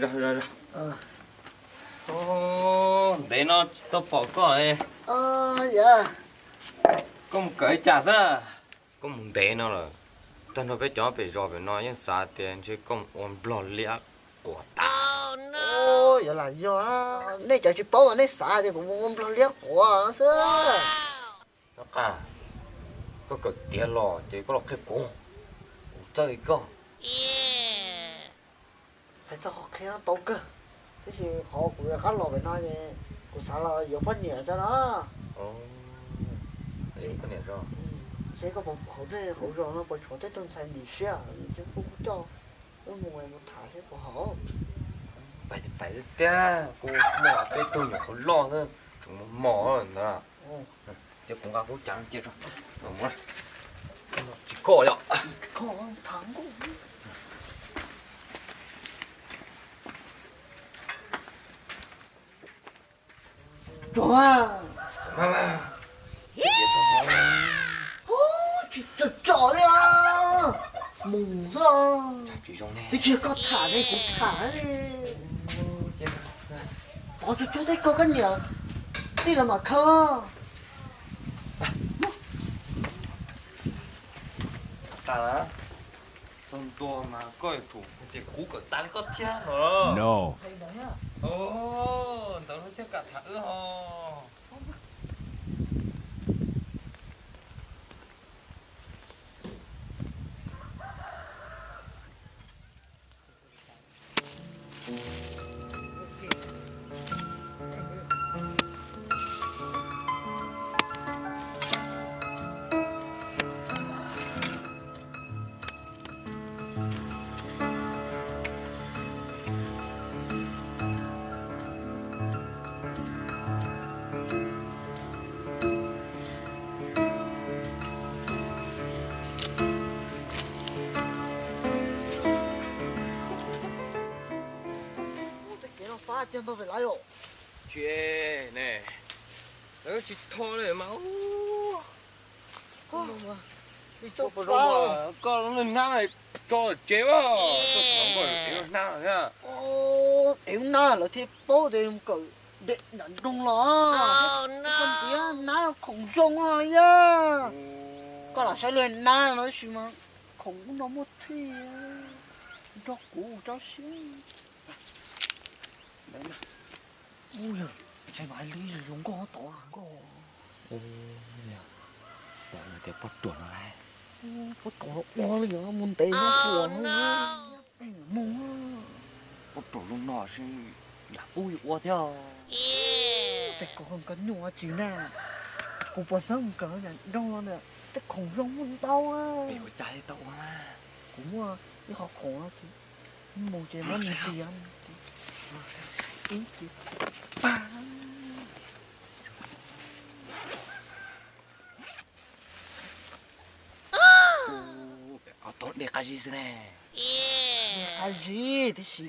Ntev no tsis tau pom koj li. Koj mus kawm li cas xwb? Koj mus ntev no lawm, tag nrho peb cov pem zos pem no yeej xav tias ntshe koj mus ua nplog liab quav tas. Yuav lam yog, nej cov tsis paub mas nej xav tias kuv mus ua nplog liab quav no xwb. Koj kawm tiav los ces koj los qhia kuv, kuv txawj koj. Hais txog qhov qhia no tau kawg, tab sis qhov kuv rov qab los pem no es kuv xav los yuav poj niam tso no. Seb koj puas, hauv nej hauv zos no puas tshuav tej tug ntxhais ntim siab, kuv coj wb mus mus tham seb puas haum. Pais pais tiag, kuv muaj peb tug nyuam qhuav loj xwb, tseem mos mos ntawd. Ces kuv nqa kuv cav cia tso, tsis koj yom. Tsuag, tsis tsom tsom li os, mus xwb. Twb tsis yog koj tham ne, kuv tham ne. Pov tsuag tsuag tej koj koj niam tij los mam khawb. Tag lawm, txog ntua mas koj yuav tsum hais tias kuv kawm tas li koj thiab no. Ntawd lub thiaj kam tham wb ho. Tej kev no fab tiag ntag Fem Laiv os. Tsis ne, lawv tsis tho li mas. Koj lub niag hnab tso tsev, koj thaum koj ev lub hnab thiab. Ev lub hnab lawv thiaj paub tias kawm dej nram nroog los. Koj ntiav hnab khoom zoo yog. Koj lam saib lub hnab no tab sis mas khoom ub no muaj txhij, nrog kuv tso siab. Ub, ntshai mas li zoo nkauj tod nkauj. Ntawd tias poj ruam no lauj. Poj ruam no ua li mus ntev no puas no. Mus, poj ruam zoo no seb yam pub yuav ua thiab. Tej koj nyuaj dab tsi na, kuv puas xeeb kawm nram nroog no na, tej khoom zoo muaj ntau. Ua cas tau ua na? Kuv muaj ib qho khoom no ces mus ces muab ntxias ib ces pag. Tau dej qab zib xwb ne. Dej qab zib tib si,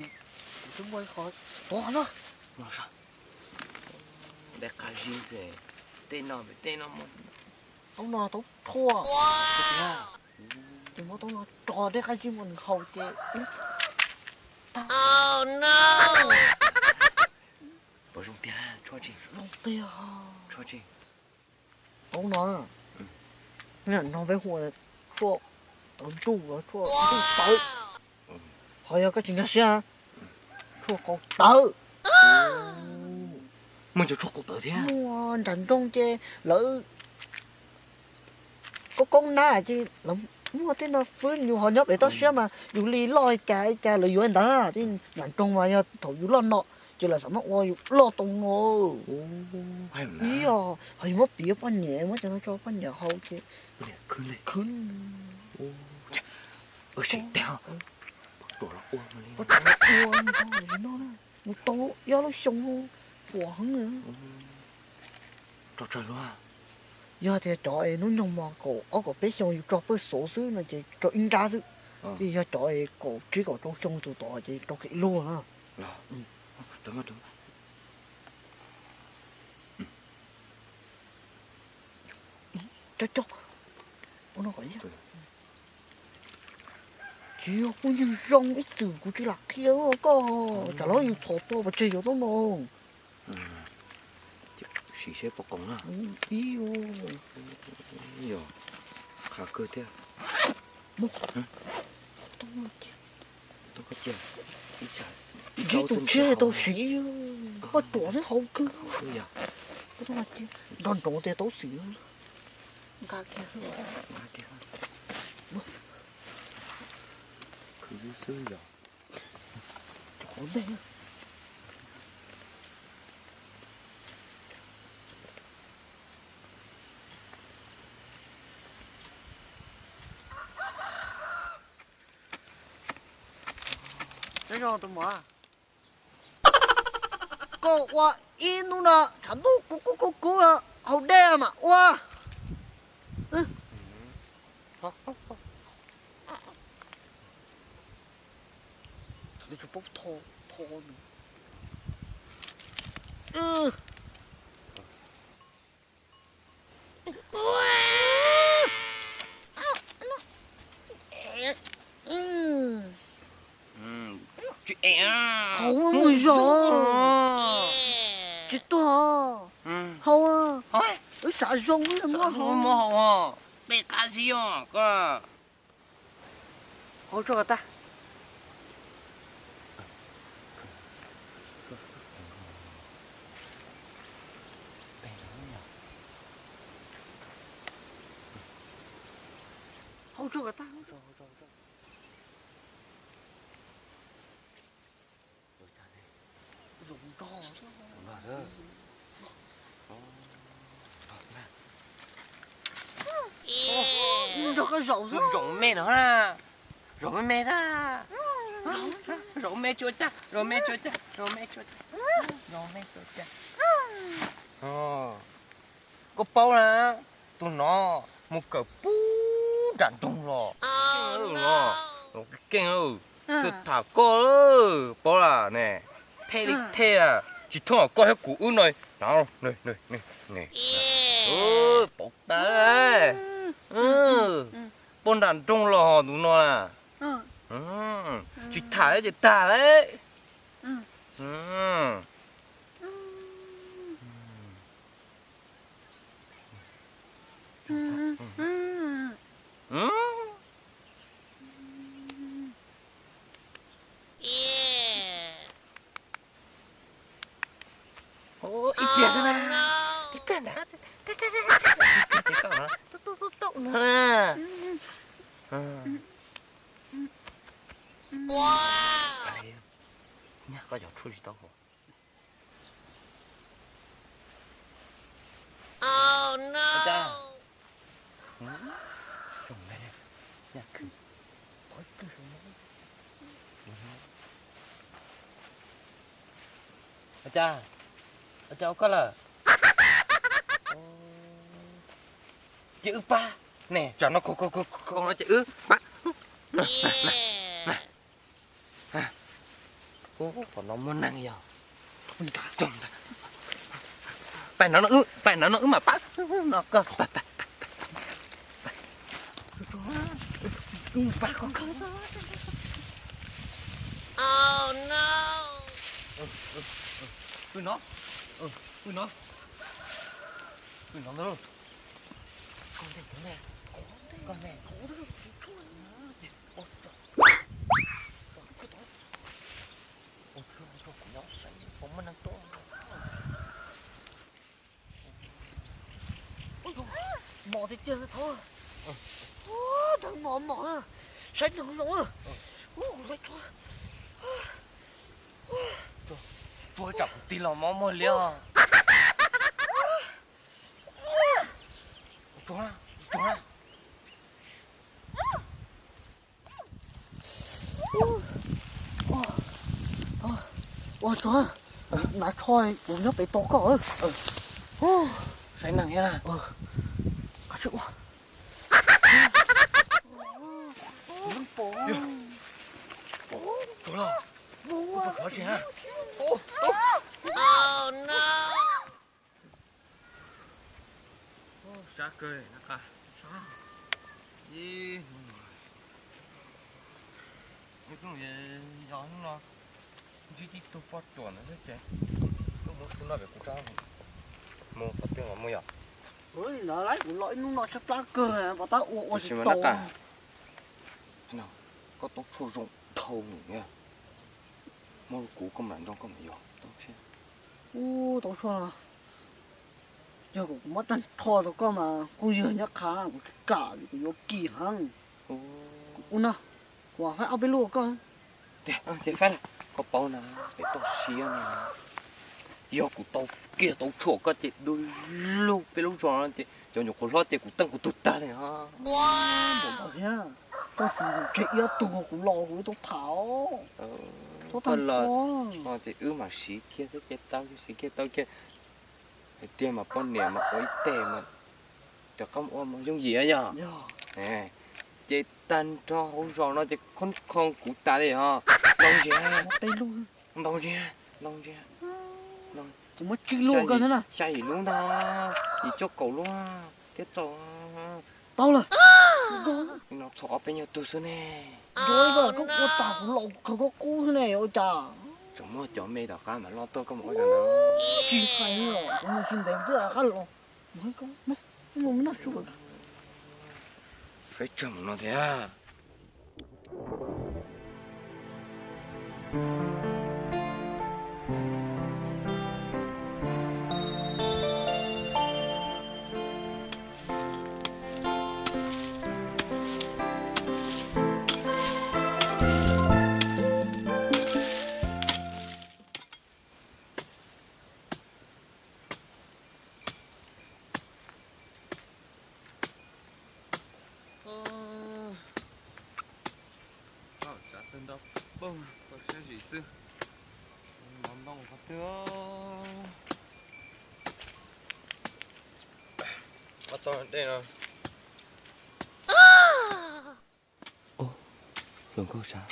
kuv twb muaj ib qho tuav no. Dej qab zib xwb, tej no tej no muaj. Taub no taub thuaj. Ces muab taub no tso dej qab zib mus nws haus ces. Puas zoo tiag, tshuaj tsi? Zoo tiag. Tshuaj tsi? Taub no, no peb hu ua tshuaj tawv ntuj, tshuaj ntuj tawv. Ho yog koj tsis nkag siab, tshuaj qau tawv. Muaj cov tshuaj qau tawv thiab. Muaj nram nroog ces lawv koob koob nab ces lawv muaj tej no fwb, yus ho nyob pem toj siab mas yus li loj li cas li cas lawv yuav li ntawd. Tej nram nroog mas yog thaum yus loj no ces lawv xam maj ua yus loj tau no. Ib os, ho yus muab piv poj niam, muab cov no tso poj niam haus ces khwb. Ua li no, mus tau ib ob lub xyoo huam heev. Yog tias cov es hnub nyoog mos kaum ob kaum peb xyoo yus tso pawj xov xwb no ces tso ib nrab xwb. Tab sis yog cov es kaum tsib kaum rau xyoo tus tod ces rau kev luag na. Cov cov, ua no kom ib yam. Tsis yog, kuv yeej zoo ib txwm kuv tsis lam qhia koj, tsam lawv yus txhom tau pov tseg yuav tau no. Sim seb puas qoom na. Ib yog qhav kawg thiab. Ib tug tsheb tau siv, poj ruam xwb hauv kawg. Nrov nrov tias tau siv. Khwv xwb yog. Tus muam, koj ua ib hnub no tshav ntuj kub kub kub kub haus dej mam ua. Haus mus zog, tsis tuag. Haus, wb xav zoo, wb muab haus. Muab haus, peb qab zib os koj. Haus tso kom tag. Haus tso kom tag. Zoo nrog koj zaum xwb. Zaum me no na. Zaum me me tag. Zaum me tsuas cag, zaum me tsuas cag, zaum me tsuas cag, zaum me tsuas cag, zaum me tsuas cag. Koj paub na, tus no mus kawm puag nram nroog los, los keej keej, tuaj tham koj, paub lawm ne, thej li thej, tsis thooj koj thiab kuv wb no. Paub tas, puag nram nroog los tus no na. Tsis tham ces tag lawm. Ib pliag xwb na, ib pliag ntag. Nyaj koj cov tshuaj tsis tau hov. Ua cas, ua cas ua koj lawm? Ces wb pab ne, tsam no kho kho kho no ces wb pab. Qhov no muaj neeg yog. Pais no, pais no wb mam pab no koj. Wb pab koj. Wb no, wb no, wb no ntag. Koj ntag, koj ntag. Mos tiag tiag thaub. Ua, dheev mos mos, saib neeg zoo. Ua, kuv lawv tsuag. Tsuag tsam kuv tig los mob muag liab. Tsuag, tsuag. Ua tsuag, hnav tsho kuv nyob pem tos koj. Saib neeg thiab na. Qab tsis ua. Tsuag los, ua tsuag qhov tsis ha. Sab kawg na, ib hnub no. Yog hnub no ntsib tib tug poj ruam ntawd xwb ces kuv mus xwb no pem kuv tsob mus qhov twg los mus yom. Ntawd lawm kuv los ib hnub no tshaib plab kawg, pom tab ua ua tsis tau. Koj toob tshuaj zoo dhau nws, muab rau kuv koj mam nrog koj mus yuav toob tshuaj. Ub, toob tshuaj no yog kom kuv muab tag nrho rau koj mas kuj yog nyob qha, kuv tsis kam vim kuv yuav kim heev. Ub no, kuv faib ob peb lub koj. Ces faib, koj paub na, pem toj siab no yog kuv tau kiag toob tshuaj koj ces dua lug peb lub zos no ces cov nyuam qhuav hlob ces kuv teej kuv tug tag li os. Ntawd thiab, koj tsis tseg ib tug kuv los kuv tau tham. Txhob tag los ces wb mam siv kiag xwb ces tau, siv kiag tau kiag. Hais tiag mas poj niam mas ua ib teg mas rov qab ua mas yooj yim yog. Ces tag nrho hauv zos no ces khoob khoo kuv tas li os. Ntau ntsia, ntau ntsia, ntau ntsia. Xya yim lub ntag, yim cuaj kaum lub thiab txaus. Tau lawm. No txog ob peb nyuag tug xwb ne. Koj ua tas kuv los khaws koj qub xwb ne, ua cas? Tseem muaj cov me tom qab mas loj tuaj koj mus ua cov ntawd. Tsis hais li os, kuv mus tsis ntev twb qab los. Mus, mus noj su lawm. Faib tsawg mus no thiab. Tsav tawg nrov poog, koj siab zim xwb. Nov ntoo qhov twg? Ob tog dej no. Hluas nkauj sav.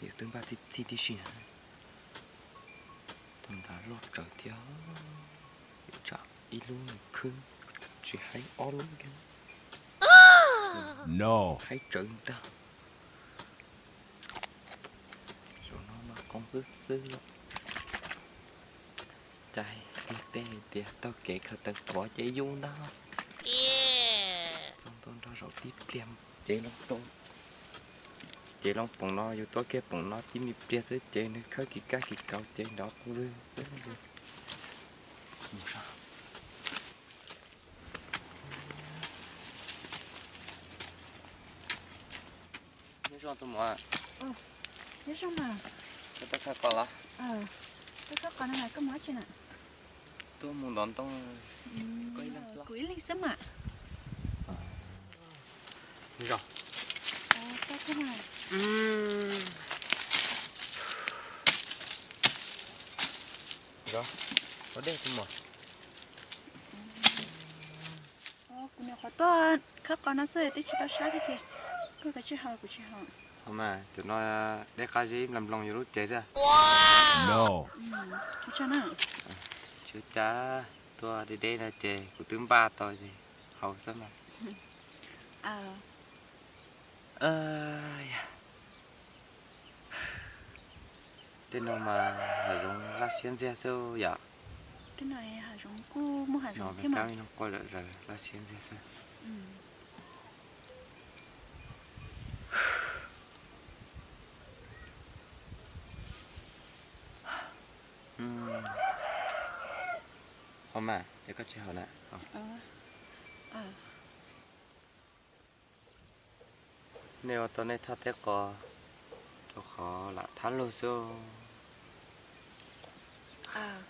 Yus twb npaj txij txij tib si na. Tus nrad loj tsawv thiab, tsam ib lub khwb tsis haib ob lub kiag. Haib tsawv ntag. Zaum no mas qoos xwb xwb. Cas luag tej hais tias taug kev khaws taws qhuav ces yus ntag. Txog ntua nrog zaum tib pliag ces loo rau, ces loo poom no yus tuav kiag poom no tib me pliag xwb ces nws khawb kis kaj kis kaus ces nrov qw. Nyob zoo tus muam. Nyob zoo mas. Koj tuaj khawb qos los? Tuaj khawb qos no mas koj mus dab tsi na? Tuaj mus ntov ntoo. Koj ib leeg xwb? Kuv ib leeg xwb mas. Nyob zoo. Ua dej tus muam. Kuv nyuam qhuav tuaj khawb qos no xwb twb tsis tau sab thiab ces koj kav tsij haus kuv tsis haus. Mas cov no dej qab zib nploos nploos yus lub cev xwb. Ua tsaug na. Tsis ua cas, tuaj deb deb no ces kuv twb npaj tau ces haus xwb mas. Tej no mas hav zoov laj siab ntxiag xwb yom. Tej no hav zoov kuj muaj hav zoov thiab mas. Laj siab ntxiag xwb. Haus mas, ces koj tsis haus na. Nej ua tau nej thaj teb qos rau qhov lam thab lug xwb.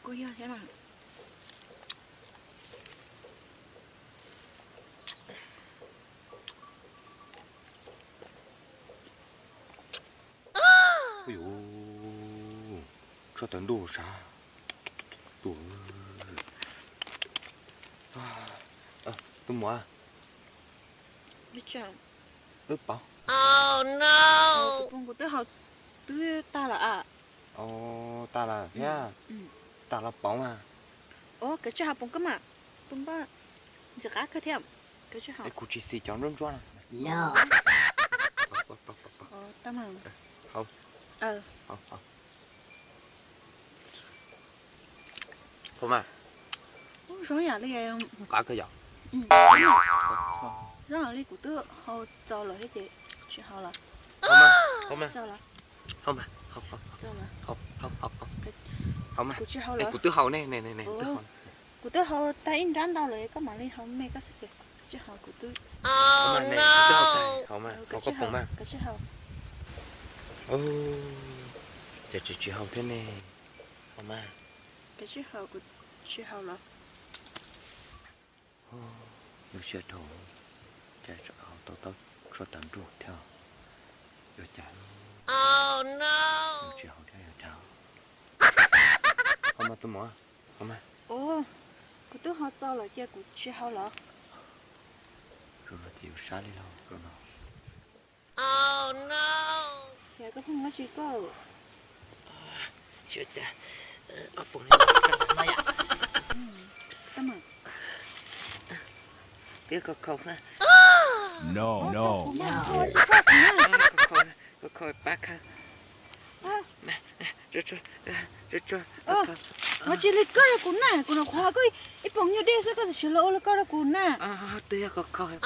Kuj yog thiab mas. Ui, tshaj tawv ntuj sav. Tus muam, wb pauv. Kuv twb haus twb tag lawm as. Ua, tas lawm thiab. Tas los poov mas. Ua, koj tsis haus poov koj mas, poov npaj ntxim qab kawg thiab. Koj tsis haus. Es kuv tsis xis cov ntsuab ntsuab na. Ua, tas mas. Haus. Haus mas. Zoo yam li, qab kawg yom. Zoo yam li kuv twb haus txaus lawm thiab ces tsis haus lawm. Haus mas. Haus mas. Haus mas. Haus, haus, haus. Haus, haus, haus, haus. Haus mas. Kuv tsis haus lawm. Kuv twb haus ne, ne, ne, ne, kuv twb haus. Kuv twb haus tag ib nrab ntau lawm, koj mam li haus me koj xwb ces. Tsis haus, kuv twb, kuv twb haus tag, haus mas, haus koj poov mas. Koj tsis haus. Ces tsis, tsis haus thiab ne. Haus mas. Koj tsis haus, kuv tsis haus lawm. Yus siab dhau, cas tau tau tshuaj tas nruj thiab. Yuav cas, tsis haus thiab yuav cas. Haus mas tus muam, haus mas. Kuv twb haus txaus lawm ces kuv tsis haus lawm. Zaum no ces yus sab li lauj, zaum no. Xyov koj pheej muab tsis koj. Xyov cas, ob pum li no yam. Twb khaus khaus xwb. Khaus khaus pab khaws. Ua tsis li koj rau kuv na, kuv nyuam qhuav koj ib poom nyuag dej xwb koj txawm siv los ua li koj rau kuv na. Twb yog khaus khaus.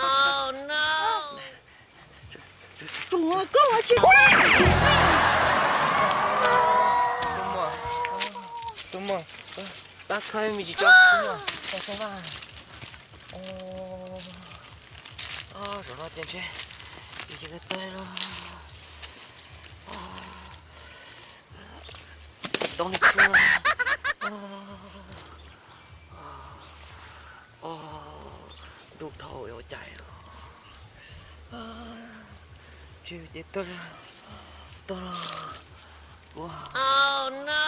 Tus koj ua tsis. Tus muam, tus muam, pab khaws me ntsis tso, tus muam, khaws tso mas. Zaum no ces ntshe yus ces khaws tau los. Toob li tshuaj. Ntuj dhau ua cas. Tsis ces tag, tag los.